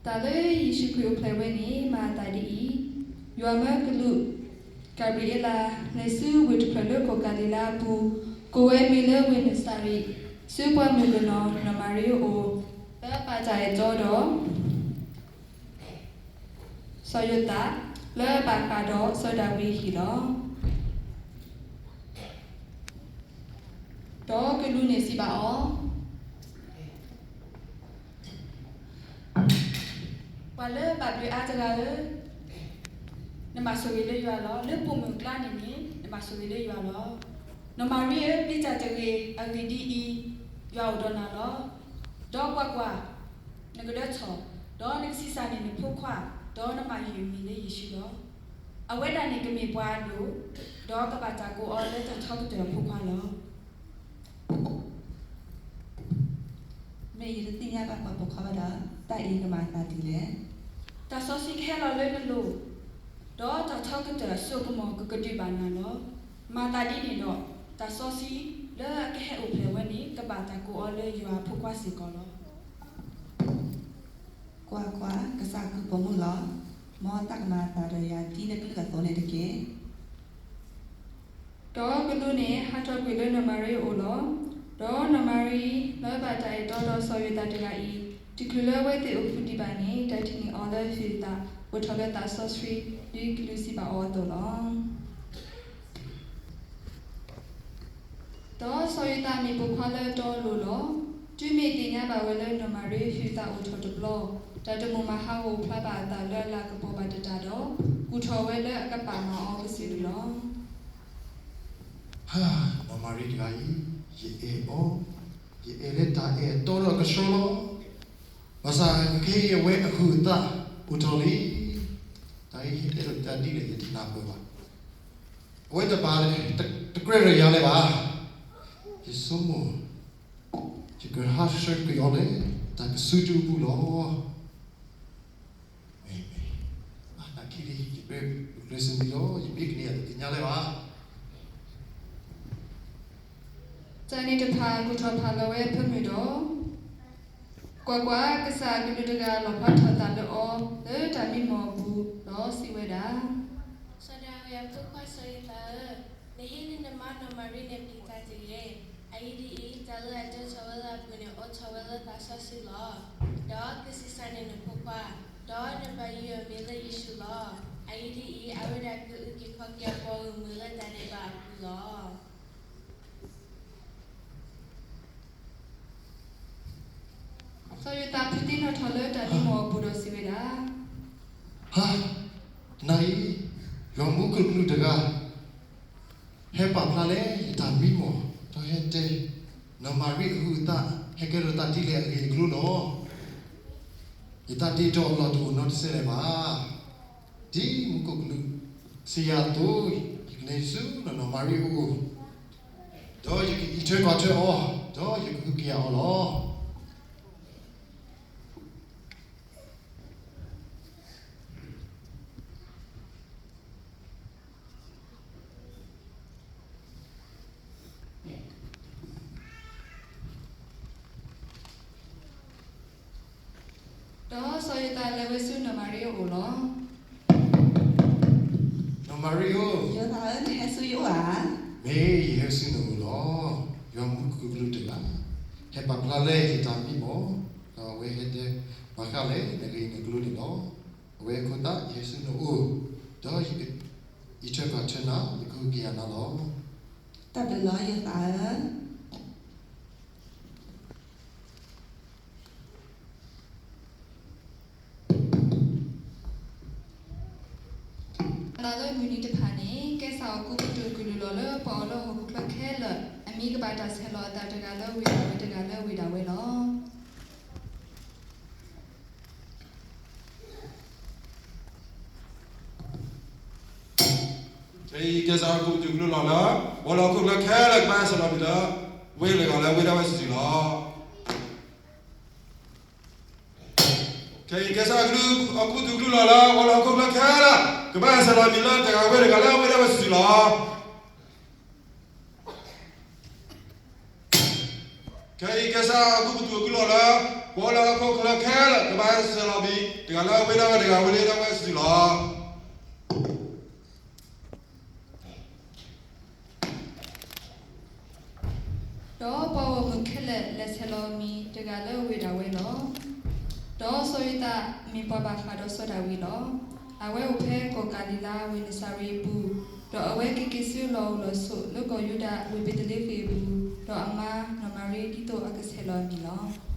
တၢ်လၢယ့ၣ်ၡူးခရံာ်အိၣ်ဖျဲၣ်ဝဲန့ၣ် မၤအသးဒ်အံၤ, ယွၤမၢကလူး ကၤဘြံၤအ့လး လဲၤဆူဝ့ၢ်တဖျၢၣ်လၢကီၢ်ကၤလံၤလါအပူၤ, ကိးဝဲမံၤလၢဝ့ၢ်နစၤရ့း, ဆူပှၢ်မုၢ်ကနီၤ နီၢ်မၤရံအအိၣ်, လၢအဘၣ်တၢ်အဲၣ်တီဒီး စီၤယိၤသး, လၢအဘၣ်ဃးဒီးစီၤဒၤဝံးအဟံၣ်လီၤ. ဒီးကလူးန့ၣ်စံးဘၣ်အီၤ, ပှၤလၢဘၣ်ဘျုးအါတဂၤဧၢ, နဘၣ်ဆိၣ်ဂ့ၤလၢယွၤလီၤ. လၢပိာ်မုၣ်အကျါန့ၣ်န့ၣ် နဘၣ်ဆိၣ်ဂ့ၤလၢယွၤလီၤ. နီၢ်မၤရံဧၢ, ပျံၤတၢ်တဂ့ၤ, အဂ့ၢ်ဒ်အံၤ, ယွၤအိၣ်ဒီးနၤလီၤ. ဒီးကွၢ်ကွၢ်, နကဒၢထီၣ်, ဒီးနကဆံးစၢ်န့ၢ်နဖိခွါ, ဒီးနဘၣ်ယုၢ်အမံၤလၢယ့ၣ်ၡူးလီၤ. အဝဲဒၣ်န့ၣ်ကမ့ၢ်ပှၤအဒိၣ်, ဒီးကဘၣ်တၢ်ကိးအီၤလၢတၢ်ထီကတၢၢ်အဖိခွါလီၤ. မ့ၢ်ယတသ့ၣ်ညါဘၣ်ပှၤပိာ်ခွါဘၣ်ဒီး, တၢ်အံၤကမၤအသးဒ်လဲၣ်. တၢ်စီဆှံကဟဲလီၤလၢနလိၤ, ဒီးတၢ်ထီကတၢၢ်အစိကမီၤကကဒုးဘၣ်နၤလီၤ. မၤသးဒ်န့ၣ်ဒီး, တၢ်စီဆှံလၢအကဟဲအိၣ်ဖျဲၣ်ဝဲန့ၣ် ကဘၣ်တၢ်ကိးအီၤလၢယွၤအဖိခွါစ့ၢ်ကီးလီၤ. ကွၢ်ကွၢ်, ကစၢ်အကုၢ်ပိာ်မုၣ်လီၤ. မ်တၢ်ကမၤအသးဒီးယၤဒ်နကလုၢ်အသိးန့ၣ်တက့ၢ်. ဒီးကလူးန့ၣ်ဟးထီၣ်ကွံာ်လၢနီၢ်မၤရံအအိၣ်လီၤ. ဒီးနီၢ်မၤရံလၢဘၣ်တၢ်အဲၣ်တီဒီးစီၤယိၤသးတဂၤအံၤ, တချုးလၢအဝဲသ့ၣ်အိၣ်ဃုာ်ဒံးဘၣ်န့ၣ်, တၢ်ထံၣ်န့ၢ်အီၤလၢအဟံၣ်အသး အိၣ်ထီၣ်လၢသးစီဆှံ, ဒ်ကလူးစံးဘၣ်အီၤအသိးလီၤ. ဒီးစီၤယိၤသးမ့ၢ်ပိာ်ခွါလၢတီအလိၤလီၤ. တုၤမ့ၢ်သ့ၣ်ညါဘၣ်ဝဲလၢနီၢ်မၤရံဟံၣ်အသးအိၣ်ထီၣ်တဘျီ, တၢ်တမိၣ်မၤဟးဂီၤအိၣ်ဖျါဘၣ်အသးလၢအလၤကပီၤဘၣ်တတၢ်ဒီး, ကူၣ်ထီၣ်ဝဲလၢအကပာ်မၤအီၤကစုဒုလီၤ. နီၢ်မၤရံတဂၤအံၤ, ယအဲၣ်အီၤ, ယအဲၣ်လၢတၢ်အဲၣ်အတီဒီးအကဆှီလီၤ. ဘၣ်ဆၣ်ခဲအံၤအဝဲအဟံၣ်အသးအိၣ်ထီၣ်လံ. တၢ်အံၤဟဲတဲလီၤတၢ်ဒ်လဲၣ်ယတနၢ်ပၢၢ်ဘၣ်. အဝဲတဘၣ်တကြၢးဒီးယၤလၢၤဘၣ်. ယဆိကမိၣ်, ယကဟးဆှၢကွံာ်အီၤလၢတၢ်ကစုဒုအပူၤလီၤ. မ့ၢ်, မ့ၢ်, ဘၣ်သးခံလံ, ယပဲကျဲးစၢးမံလီၤ, ယမ့ၢ်ကန့ၢ်ယၤတသ့ၣ်ညါလၢၤဘၣ်. တၢ်န့ၣ်တဖၣ်ကူၣ်ထီၣ်ဖးလီၤဝဲအဖၢမုၢ်ဒီး, ကွၢ်ကွၢ်, ကစၢ်အကလူးတဂၤလီၣ်ဖျါထီၣ်အသးလၢအီၤလၢတၢ်မံမီၢ်အပူၤ, ဒီးစံးဝဲဒၣ်, စီၤဒၤဝံးအဖိခွါစီၤယိၤသးဧၢ, နဟ့ၣ်လၢနမါနီၢ်မၤရံန့ၣ်ပျံၤတၢ်တဂ့ၤ. အဂ့ၢ်ဒ်အံၤ, တၢ်လၢအဒၢထီၣ်ဝဲလၢအပူၤန့ၣ် အိးထီၣ်ဝဲလၢသးစီဆှံလီၤ. ဒီးကဆံးစၢ်န့ၢ်နဖိခွါ, ဒီးနဘၣ်ယုၢ်အမံၤလၢယ့ၣ်ၡူးလီၤ. အဂ့ၢ်ဒ်အံၤ, အဝဲဒၣ်ကအုၣ်က့ၤခီၣ်က့ၤအပှၤဂီၢ်မုၢ်လၢတၢ်ဒဲးဘးအပူၤလီၤ. စီၤယိၤသးဖုသံထီၣ်ထီၣ်လၢတၢ်မံမီၢ်အပူၤဒီးစံးဝဲဒၣ်, ဟါ, နၤအံၤ, ယွၤမူခိၣ်ကလူးတဂၤ ဟဲပာ်ဖျါလၢယတၢ်မံမီၢ်, ဒီးဟဲတဲ, နီၢ်မၤရံအဟံၣ်အသး ဟဲကဲထီၣ်သးဒ်လဲၣ်အဂ့ၢ်အကျိၤလီၤ. ယသးဒ့ဒီးအလီၢ်တအိၣ်နီတစဲးလၢၤဘၣ်. ဒ်မူခိၣ်ကလူးစံးယၤအသိး, ယကလဲၤဆူနီၢ်မၤရံအအိၣ်, ဒီးယကအံးထွဲကွၢ်ထွဲအီၤ, ဒီးယကဟုကယာ်အီၤလီၤ. ဒီးစီၤယိၤသးလဲၤဝဲဆူနီၢ်မၤရံအအိၣ်လီၤ. နီၢ်မၤရံဧၢ, ယိၤသးဧၢ, နဟဲဆူယအိၣ်ဧါ. မ့ၢ်ယဟဲဆူနအိၣ်လီၤ. ယွၤမူခိၣ်ကလူးတဂၤ ဟဲပာ်ဖျါလၢယတၢ်မံမီၢ်, ဒီးအဝဲဟဲတဲ, ဘၣ်ဃးလၢနဂ့ၢ်နကျိၤန့ၣ်လီၤ. အဝဲအဃိသတး ယဟဲဆူနအိၣ်, ဒီးယကအံးထွဲကွၢ်ထွဲနၤ, ယကဟုကယာ်နၤလီၤ. တၢ်ဘျုးလီၤယိၤသးဧၢ. အသးလၢမုၢ်နံၤတဖၣ်န့ၣ် ကဲစၢ်အီၤကူပတူးကလုၢ်လီၤလၢပှၤအီၤလၢဟီၣ်ခိၣ်ချၢခဲလၢာ်, အမံၤကဘၣ်တၢ်ဆဲးလီၤအသးတဂၤလၢဝ့ၢ်ဒၣ်ဝဲတဂၤလၢဝ့ၢ်ဒၣ်ဝဲလီၤ. ခဲအံၤကဲစၢ်အီၤကူပတူးကလုၢ်လီၤလၢ ပှၤလၢဟီၣ်ခိၣ်ချၢခဲလၢာ်ကဘၣ်ဆဲးလီၤမံၤလၢ ဝ့ၢ်တဂၤလၢဝ့ၢ်ဒၣ်ဝဲစုာ်စုာ်လီၤ. ခဲအံၤကဲစၢ်အီၤကူပတူးကလုၢ်လီၤလၢ ပှၤလၢဟီၣ်ခိၣ်ချၢခဲလၢာ် ကဘၣ်ဆဲးလီၤမံၤလၢတဂၤဝ့ၢ်တဂၤလၢဝ့ၢ်ဒၣ်ဝဲစုာ်စုာ်လီၤ. ခဲအံၤကဲစၢ်အီၤကူပတူးကလုၢ်လီၤလၢ ပှၤလၢဟီၣ်ခိၣ်ချၢခဲလၢာ် ကဘၣ်ဟဲဆဲးလီၤမံၤ တဂၤလၢအဝ့ၢ်ဒၣ်ဝဲ တဂၤဝဲလၢဒၣ်ဝဲစုလီၤ. ဒီးပှၤဂီၢ်မုၢ်ခဲလၢာ် လဲၤဆဲးလီၤမံၤ တဂၤလၢအဝ့ၢ်ဒၣ်ဝဲလီၤ. ဒီးစီၤယိၤသးမ့ၢ်ပှၤဘၣ်ဃးဒီးစီၤဒၤဝံးလီၤ. အဝဲအိၣ်ဖဲကီၢ်ကၤလံၤလါ ဝ့ၢ်နစၤရ့းအပူၤ, ဒီးအဝဲက့ၤက့ၤဆူလီၢ်အိၣ်လီၢ်ဆိး လၢကီၢ်ယူဒၤ ဝ့ၢ်ဘ့းသလ့ဃ့ၣ်အပူၤ, ဒီးအမါနီၢ်မၤရံ ဒ်သိးအကဆဲးလီၤအမံၤလီၤ.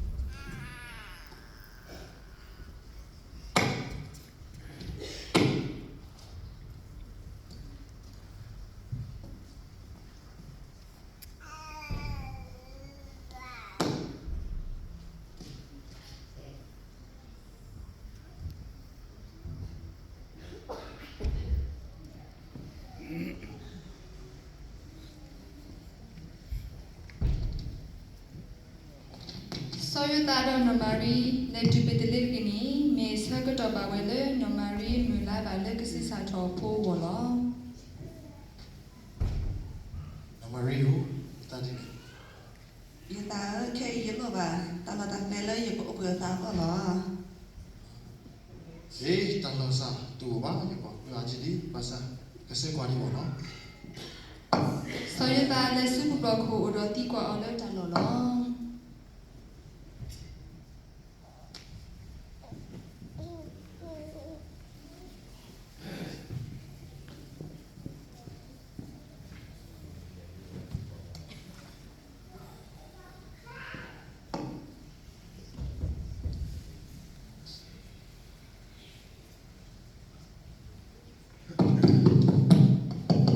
စီၤယိၤသးဒီးနီၢ်မၤရံ လဲၤတုၤဘ့းသလ့ဃ့ၣ်န့ၣ် မ့ၢ်ဆၢကတီၢ်ဘၣ်ဝဲလၢ နီၢ်မၤရံမုၢ်လါဘၣ်လၢကဆံးစၢ်ထီၣ်အဖိအဂီၢ်လီၤ. နီၢ်မၤရံဧၢ, ယသးဒ်န့ၣ်, ယသးဧၢ, ခဲအံၤယလိၣ်ဘၣ် တၢ်လီၢ်တၢ်ကျဲလၢယကအိၣ်ဘှံးအသးအဂီၢ်လီၤ. ဟ့ၣ်တၢ်လီၢ်စၢ်တအိၣ်ဘၣ်, ယကွၢ်မ့ၢ်အီၤဒ်န့ၣ် ဘၣ်ဆၣ်ကဆှၢကွၢ်ဒံးဘၣ်လီၤ. စီၤယိၤသးလဲၤဆူပူၤဘျီၣ်ခိၣ်အိၣ်ဒီးသံကွၢ်အီၤလၢတၢ်လီၢ်လီၤ.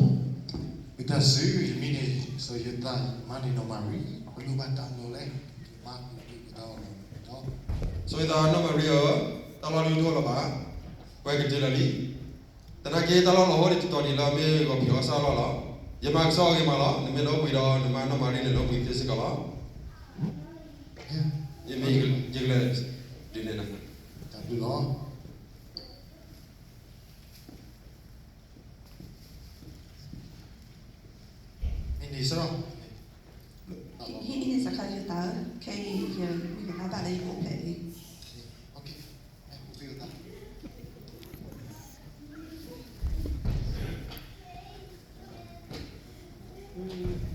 ဝံသးစူၤ, ယမံၤန့ၣ်စီၤယိၤသး, ယမါန့ၣ်နီၢ်မၤရံ, ပလိၣ်ဘၣ်တၢ်လီၢ်လဲၣ်, ယမါကအိၣ်ဘှံးအသးအဂီၢ်လီၤ. စီၤယိၤသး, နီၢ်မၤရံဧၢ, တၢ်လီၢ်ဒုးတအိၣ်လၢၤဘၣ်, ပှၤကတ့ၢ်လၢာ်လံ. သနာ်က့တၢ်လီၢ်လီၤဟိဒံးတတီၤဒံးလၢအမ့ၢ်ဂီၤဖံးအီၣ်ဆၣ်အလီၢ်လီၤ. ယမၤကစီၣ်အဂ့ၤမးလီၤ, နမ့ၢ်လၢအိၣ်ဘှံးဒီး နမါနီၢ်မၤရံန့ၣ်လၢအိၣ်ဘှံးသ့စ့ၢ်ကီးလီၤ. ယမ့ၢ်ယကလဲၤဒုးနဲၣ်နၤ, တၢ်ဘျုးလီၤ. မ့ၢ်န့ၣ်စ့ၢ်, ဟ့ၣ်န့ၢ်စခါယိၤသးဧၢ, ခဲအံၤယမုၢ်နၤဘၣ်လၢယကအိၣ်ဖျဲၣ်လံ. တၢ်သူၣ်ထီၣ်ဒီးပူၤဖျဲးတအိၣ်လၢနီၢ်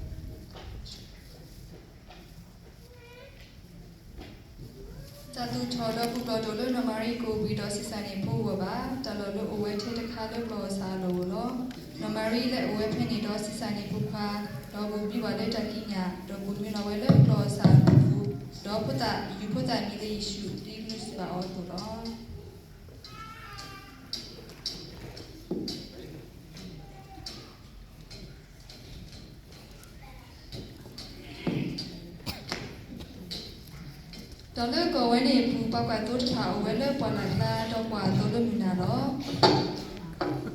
မၤရံကအိၣ်ဘှံးဒီးဆံးစၢ်န့ၢ်ဖိအဂီၢ်ဘၣ်. တၢ်လီၢ်လၢအိၣ်ဝဲထဲတခါလၢကျီၢ်အီၣ်ဆၣ်အလီၢ်ဧိၤလီၤ. နီၢ်မၤရံလဲၤအိၣ်ဝဲဖဲန့ၣ်ဒီးဆံးစၢ်န့ၢ်ဖိခွါ, ဒီးဘိးဘံဘၣ်လၢတၢ်ကံးညာ်, ဒီးဘိးနုာ်လီၤဝဲလၢကျီၢ်အီၣ်ဆၣ်အပူၤ, ဒီးဖိသၣ်ယူၤဖိသၣ်မံၤလၢယ့ၣ်ၡူး ဒ်ကလုၢ်စံးဘၣ်အီၤအသိးလီၤ. ဒီးလၢကီၢ်ဝဲန့ၣ်အပူၤ ပှၤကွၢ်သိတဖၣ်အိၣ်ဝဲလၢပှၢ်လၢ်ကျါ ဒီးကွၢ်အသိလၢမုၢ်နၤလီၤ. ဒီးကွၢ်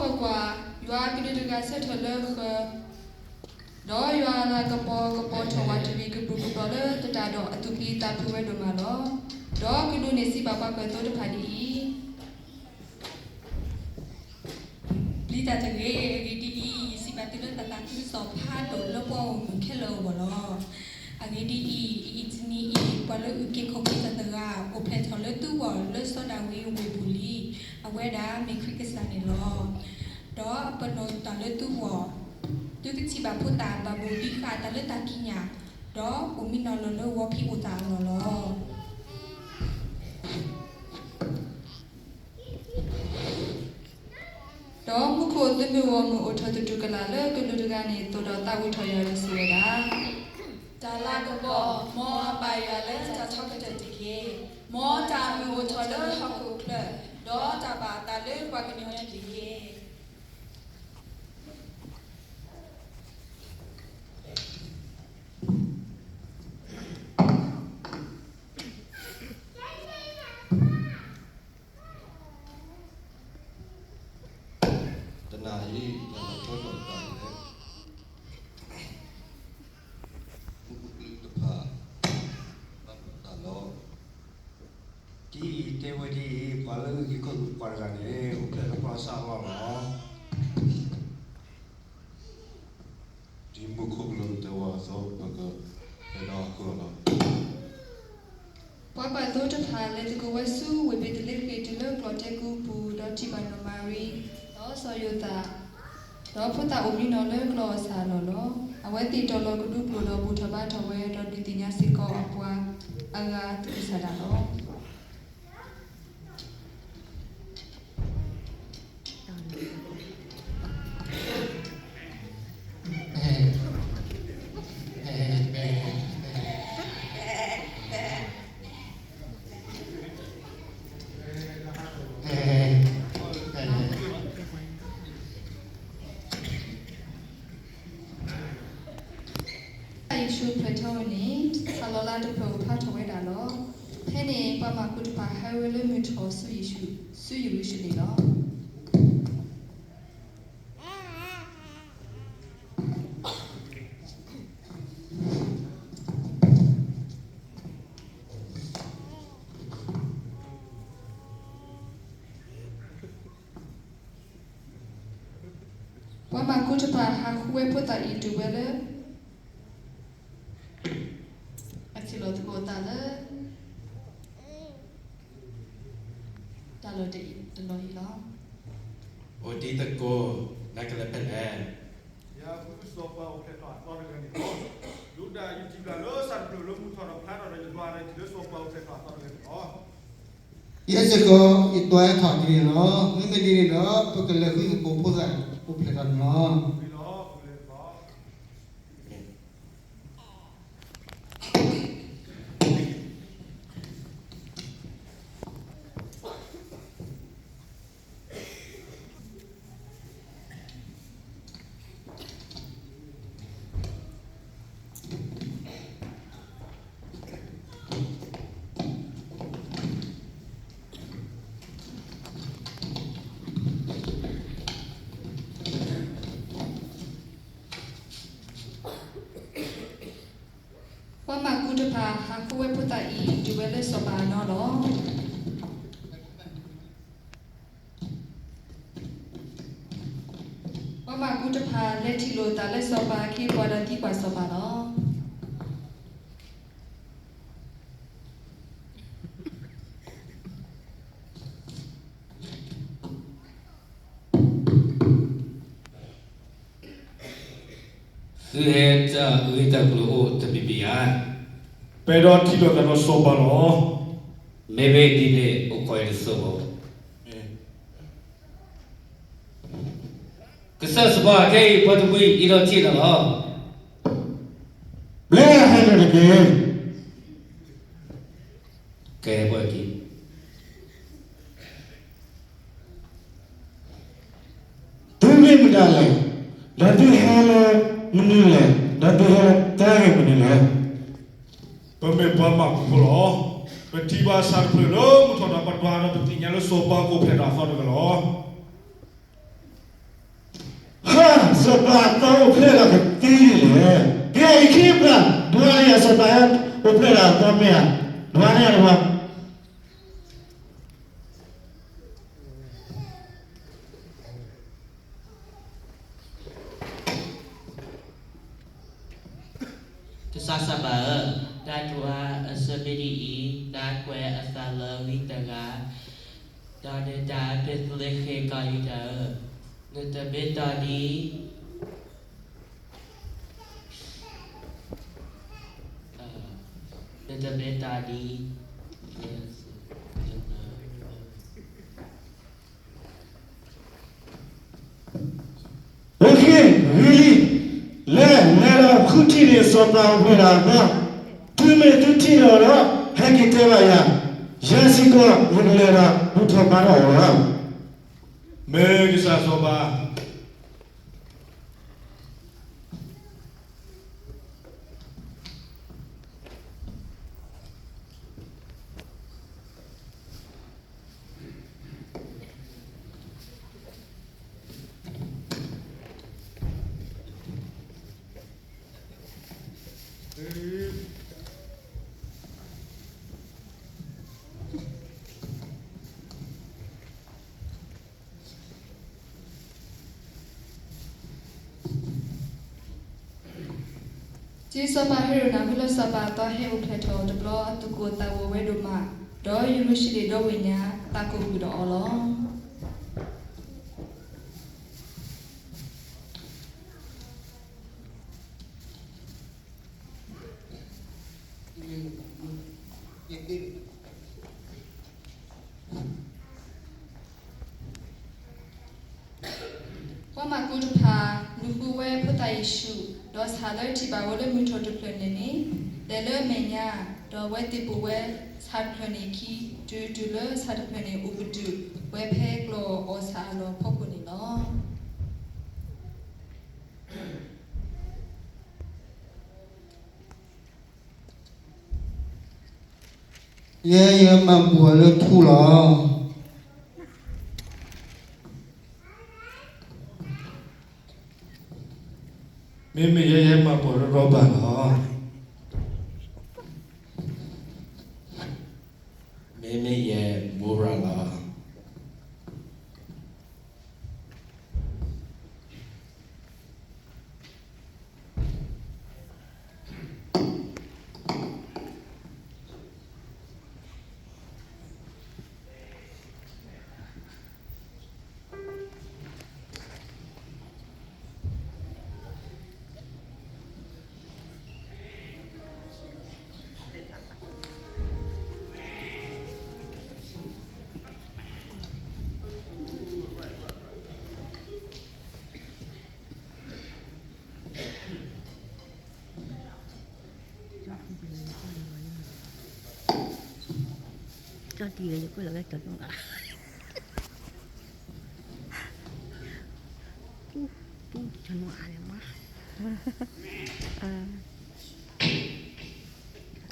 ကွၢ်, ယွၤအကလူးတဂၤဆၢထၢၣ်လၢဃၢၤ, ဒီးယွၤအလၤကပီၤကပီၤထီၣ်ဝးတရံးကပြုၢ်ကပြီၤလၢသတးဒီး အသူၣ်ပျံၤသးဖုးဝဲဒိၣ်မးလီၤ. ဒီးအကလူးန့ၣ်စံးဘၣ်ပှၤကွၢ်သိတဖၣ်ဒ်အံၤ, ပျံၤတၢ်တဂ့ၤ. အဂ့ၢ်ဒ်အံၤ, ယစံးဘၣ်သုလၢတၢ်သးခုကစီၣ်ဖးဒိၣ်လၢပှၤဂီၢ်မုၢ်ခဲလၢာ်အဂီၢ်လီၤ. အဂ့ၢ်ဒ်အံၤ, အံၤတနံၤအံၤ ပှၤလၢအုၣ်က့ၤခီၣ်က့ၤတၢ်တဂၤ အိၣ်ဖျဲၣ်ထီၣ်လၢသုဂီၢ်လၢစီၤဒၤဝံးအဝ့ၢ်ပူၤလံ. အဝဲဒၣ်မ့ၢ်ခရံာ်ကစၢ်န့ၣ်လီၤ. ဒီးအပနီၣ်တၢ်လၢသုဂီၢ်, သုကထံၣ်ဘၣ်ဖိသၣ်ဘၣ်ဘိၣ်ဘံဃာ်အသးလၢတၢ်ကံးညာ်, ဒီးအိၣ်မံနီၤလီၤလၢဂီၤဖံးအိၣ်သးအလီၢ်လီၤ. ဒီးမူခိၣ်သမုၢ်ဂီၢ်မုၢ်အိၣ်ထီၣ်သတူၢ်ကလာ်လၢကလူးတဂၤန့ၣ်အသိးဒီး သးဝံၣ်ထီၣ်ယွၤဒီးစံးဝဲဒၣ်, တၢ်လၤကပီၤ, မ်အဘၣ်ယွၤလၢတၢ်ထီကတၢၢ်တက့ၢ်. မ်တၢ်မုာ်အိၣ်ထီၣ်လၢဟီၣ်ခိၣ်ချၢ, ဒီးတၢ်ဘၣ်အသးလၢပှၤကညီတက့ၢ်. တနၤအံၤ ယနီၢ်ထီၣ်တၢ်လၢ လၢခံကီၢ်သူပှၤတဂၤန့ၣ် အိၣ်ဖျဲၣ်လၢကီၢ်ဆၣ်အဂီၢ်လီၤ. ဒ်မူခိၣ်ကလူးတဲဝဲအသိး ပကတဲဒီးအဃိလီၤ. ပှၤဘၣ်သိတဖၣ် လဲၤသကိးဝဲဆူဝ့ၢ်ဘ့းသလ့ဃ့ၣ် တုၤလၢကျီၣ်တဲကူပူၤ, ဒီးထံၣ်ဘၣ်နီၢ်မၤရံ, ဒီးစီၤယိၤသး, ဒီးဖိသၣ်အိၣ်မံနီၤလၢကျီၢ်အဆၣ်အလီၢ်လီၤ. အဝဲသ့ၣ်တီၤလီၤကဒူပျိာ်ဒီး ဘူၣ်ထီၣ်ဘါထီၣ်ဝဲ, ဒီးဒုးသ့ၣ်ညါစ့ၢ်ကီးအပှၤအဂၤသကိးဆန္ဒလီၤ. ယ့ၣ်ၡူးဖျၢၣ်ထီန့ၣ် ဆၣ်လီၤလၢတဖျၢၣ်အိၣ်ဖျါထီၣ်ဝဲဒၣ်လီၤ. ဖဲန့ၣ် ပှၤမၢကူတဖၣ် ဟဲဝဲလၢမုၢ်ထီၣ်ဆူယရူၤၡလ့ၣ်လီၤ. ပှၤမၢကူတဖၣ် ဟးဃုဝဲဖိသၣ်အံၤ တုၤဝဲလၢ အထံၣ်လိာ်သကိးသးလၢ တၢ်လီၢ်တအံၤတလီၢ်အံၤလီၤ. အိၣ်ဒံးသကိး နကလဲၤဖဲလဲၣ်. ယၤဃုစီၤပၤအိၣ်ဖျဲၣ်ထီၣ်အသီတဂၤန့ၣ်လီၤ. ယိၤဒၣ်ယထံၣ်ဘၣ်လၢဆၣ်တဖျၢၣ်လၢမုၢ်ထီၣ်ဒီးဖျါထီၣ်ဒီး ယဒွးဒီးထံၣ်လၢစီၤပၤအိၣ်ဖျဲၣ်ထီၣ်အသီတဂၤန့ၣ်လီၤ. ယဲစ့ၢ်ကီး ယဒွးဟဲထီၣ်ဒ်န့ၣ်လီၤ. မ့မ့ၢ်ဒ်န့ၣ်ဒီး ပကလဲၤဃုသကိးဖိသၣ်အိၣ်ဖျဲၣ်ထီၣ်န့ၣ်လီၤ. ပှၤမၢကူတဖၣ် ဟးဃုဝဲဖိသၣ်အံၤ တုၤဝဲလၢစီၤပၤအနီၤလီၤ. ပှၤမၢကူတဖၣ် လဲၤထံၣ်လိာ်သးလၢစီၤပၤအခ့အပှၤဒီးသံကွၢ်စီၤပၤလီၤ. သုဟဲတၢ်ဂ့ၢ်တၢ်ကျိၤအိၣ်တမံၤမံၤဧါ. ပအဲၣ်ဒိးထံၣ်လိာ်သးဒီးစီၤပၤလီၤ. မ့မ့ၢ်ဒ်န့ၣ် အိၣ်ခိးအံၤတစိၢ်ဖိ. ကစၢ်စီၤပၤ ခဲအံၤပှၤတမှံၤအံၤဒီးထံၣ်နၤလီၤ. ဘျဲၣ်ဟဲလၢတက့ၢ်. ကဲပှၤက့ၤ သုမ့ၢ်မတၤလဲၣ်, ဒီးသုဟဲလၢမနုၤလဲၣ်, ဒီးသုဟဲလၢတၢ်ဂ့ၢ်မနုၤလဲၣ်. ပမ့ၢ်ပှၤမၢကူဖိလီၤ. ပထံၣ်ဘၣ်ဆၣ်တဖျၢၣ်လၢမုၢ်ထီၣ်ဒီး ပဒွးဒီးပသ့ၣ်ညါလၢစီၤပၤကအိၣ်ဖျဲၣ်ထီၣ်အသီတဂၤလီၤ. ဟါ, စီၤပၤအသီအိၣ်ဖျဲၣ်ထီၣ်ကသ့ဒ်လဲၣ်. ကဲအံၤခံဘျီ ဒွးန့ၢ်ယၤ စီၤပၤအိၣ်ဖျဲၣ်ထီၣ်အသီမ့ၢ်ဧါ, ဒွးန့ၢ်ယၤတဘျီ. ကစၢ်စီၤပၤဧၢ, တၢ်ဒွးအဆၢမ့ၢ်ဒ်အံၤ, နကွဲးအသးလၢဝံတဂၤ, ဒီးနတၢ်ဘ့းသလ့ဃ့ၣ်ကီၢ်ယူဒၤဧၢ, နတဘ့ၣ်တီၢ်ဒံး, နတဘ့ၣ်တီၢ်ဒံး ဂ့ၤလံ, လဲၤ, လဲၤဒီးဃုထံၣ်န့ၢ်စီၤပၤအိၣ်ဖျဲၣ်ထီၣ်အသီ, တုၤမ့ၢ်သုထံၣ်လီၤဒီး ဟဲက့ၤတဲဘၣ်ယၤ, ယဲစ့ၢ်ကီး ယကလဲၤဒီးဘူၣ်ထီၣ်ဘါထီၣ်အီၤလီၤ. မ့ၢ်ကစၢ်စီၤပၤ. အ စီၤပၤဟ့ရိာ်နၢ်ဟူလၢစီၤပၤအသီဟဲအိၣ်ဖျဲၣ်ထီၣ်အီၤတဘျီ သူၣ်ကိၢ်သးဂီၤဝဲဒိၣ်မး, ဒီးယရူၤၡလ့ၣ်ဒီဝ့ၢ်ညါ သးကိၢ်ဃုာ်ဒီးအီၤလီၤ. ပှၤမၢ်ကူးတဖၣ် နုာ်ဃုာ်ဝဲဖိသၣ်ယ့ၣ်ၡူး, ဒီးဆၣ်လၢထံၣ်ဘၣ်ဝဲလၢမုၢ်ထီၣ်တဖျၢၣ်န့ၣ်န့ၣ်, လဲၤလၢအမဲာ်ညါ, ဒီးအဝဲသ့ၣ်ပိာ်ဝဲဆၣ်တဖျၢၣ်န့ၣ်အခံ, တုၤတုၤလၢဆၣ်တဖျၢၣ်န့ၣ် အိၣ်ကတုာ်ဝဲဖဲကျီၢ်အီၣ်ဆၣ်အလီၢ်ဖီခိၣ်န့ၣ်လီၤ. ယဲယမၤဘူၣ်အီၤလၢထူလီၤ. မ့မ့ၢ်ယဲယမၤဘူၣ်အီၤလၢရီဘၣ်လီၤ. မ့မ့ၢ်ယဲမိရၤလီၤ. ကၠီတံၢ်လၢယကွဲးလီၤဝဲကၠီတံၢ်, ပူၤတနီၤအါလဲၣ်မး,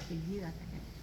ကယံၤလီၤ.